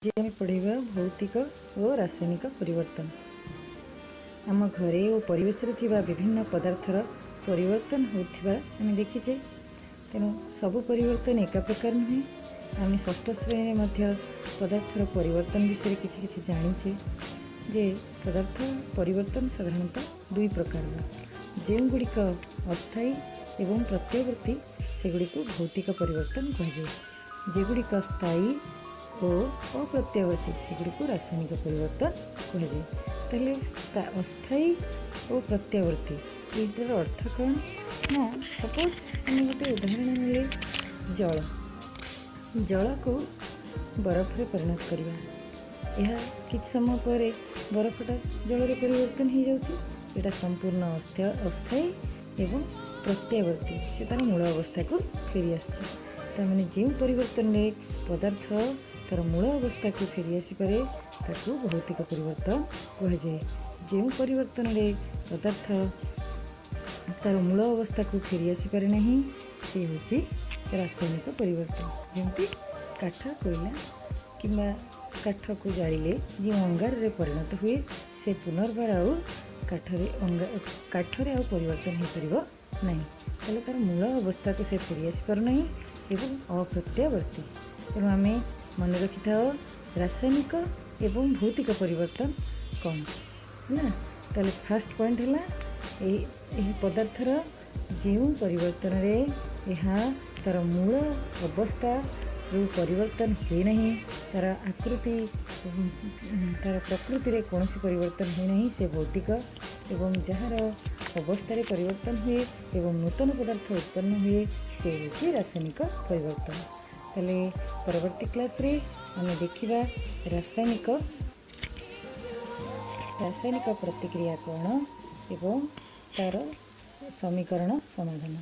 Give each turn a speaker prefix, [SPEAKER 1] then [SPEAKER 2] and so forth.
[SPEAKER 1] ଆଜି ଆମେ ପଢ଼ିବା ଭୌତିକ ଓ ରାସାୟନିକ ପରିବର୍ତ୍ତନ। ଆମ ଘରେ ଓ ପରିବେଶରେ ଥିବା ବିଭିନ୍ନ ପଦାର୍ଥର ପରିବର୍ତ୍ତନ ହେଉଥିବା ଆମେ ଦେଖିଛେ। ତେଣୁ ସବୁ ପରିବର୍ତ୍ତନ ଏକା ପ୍ରକାର ନୁହେଁ। ଆମେ ଷଷ୍ଠ ଶ୍ରେଣୀରେ ମଧ୍ୟ ପଦାର୍ଥର ପରିବର୍ତ୍ତନ ବିଷୟରେ କିଛି କିଛି ଜାଣିଛେ ଯେ ପଦାର୍ଥ ପରିବର୍ତ୍ତନ ସାଧାରଣତଃ ଦୁଇ ପ୍ରକାରର। ଯେଉଁଗୁଡ଼ିକ ଅସ୍ଥାୟୀ ଏବଂ ପ୍ରତ୍ୟାବର୍ତ୍ତୀ, ସେଗୁଡ଼ିକୁ ଭୌତିକ ପରିବର୍ତ୍ତନ କୁହାଯାଏ। ଯେଗୁଡ଼ିକ ସ୍ଥାୟୀ ଓ ଅପ୍ରତ୍ୟାବର୍ତ୍ତୀ, ସେଗୁଡ଼ିକୁ ରାସାୟନିକ ପରିବର୍ତ୍ତନ କୁହାଯାଏ। ତାହେଲେ ଅସ୍ଥାୟୀ ଓ ପ୍ରତ୍ୟାବର୍ତ୍ତୀ, ଏଇଟାର ଅର୍ଥ କ'ଣ ନା, ସପୋଜ୍ ଆମେ ଗୋଟେ ଉଦାହରଣ ନେଲେ ଜଳ। ଜଳକୁ ବରଫରେ ପରିଣତ କରିବା। ଏହା କିଛି ସମୟ ପରେ ବରଫଟା ଜଳରେ ପରିବର୍ତ୍ତନ ହେଇଯାଉଛି। ଏଇଟା ସମ୍ପୂର୍ଣ୍ଣ ଅସ୍ଥାୟୀ ଏବଂ ପ୍ରତ୍ୟାବର୍ତ୍ତୀ। ସେ ତା'ର ମୂଳ ଅବସ୍ଥାକୁ ଫେରି ଆସୁଛି। ତାମାନେ ଯେଉଁ ପରିବର୍ତ୍ତନରେ ପଦାର୍ଥ ତା'ର ମୂଳ ଅବସ୍ଥାକୁ ଫେରି ଆସିପାରେ, ତାକୁ ଭୌତିକ ପରିବର୍ତ୍ତନ କୁହାଯାଏ। ଯେଉଁ ପରିବର୍ତ୍ତନରେ ପଦାର୍ଥ ତା'ର ମୂଳ ଅବସ୍ଥାକୁ ଫେରି ଆସିପାରେ ନାହିଁ, ସେ ହେଉଛି ରାସାୟନିକ ପରିବର୍ତ୍ତନ। ଯେମିତି କାଠ, କୋଇଲା କିମ୍ବା କାଠକୁ ଜାଳିଲେ ଯେଉଁ ଅଙ୍ଗାରରେ ପରିଣତ ହୁଏ, ସେ ପୁନର୍ବାର ଆଉ କାଠରେ ଆଉ ପରିବର୍ତ୍ତନ ହୋଇପାରିବ ନାହିଁ। ତାହେଲେ ତା'ର ମୂଳ ଅବସ୍ଥାକୁ ସେ ଫେରି ଆସିପାରୁନାହିଁ ଏବଂ ଅପ୍ରତ୍ୟାବର୍ତ୍ତୀ। ତେଣୁ ଆମେ ମନେ ରଖିଥାଉ ରାସାୟନିକ ଏବଂ ଭୌତିକ ପରିବର୍ତ୍ତନ କ'ଣ ହେଲା। ତାହେଲେ ଫାର୍ଷ୍ଟ ପଏଣ୍ଟ ହେଲା, ଏହି ପଦାର୍ଥର ଯେଉଁ ପରିବର୍ତ୍ତନରେ ଏହା ତା'ର ମୂଳ ଅବସ୍ଥାରୁ ପରିବର୍ତ୍ତନ ହୁଏ ନାହିଁ, ତା'ର ଆକୃତି, ତା'ର ପ୍ରକୃତିରେ କୌଣସି ପରିବର୍ତ୍ତନ ହୁଏ ନାହିଁ, ସେ ଭୌତିକ ଏବଂ ଯାହାର ଅବସ୍ଥାରେ ପରିବର୍ତ୍ତନ ହୁଏ ଏବଂ ନୂତନ ପଦାର୍ଥ ଉତ୍ପନ୍ନ ହୁଏ, ସେ ହେଉଛି ରାସାୟନିକ ପରିବର୍ତ୍ତନ। ତାହେଲେ ପରବର୍ତ୍ତୀ କ୍ଲାସ୍ରେ ଆମେ ଦେଖିବା ରାସାୟନିକ ପ୍ରତିକ୍ରିୟା କ'ଣ ଏବଂ ତା'ର ସମୀକରଣ ସମାଧାନ।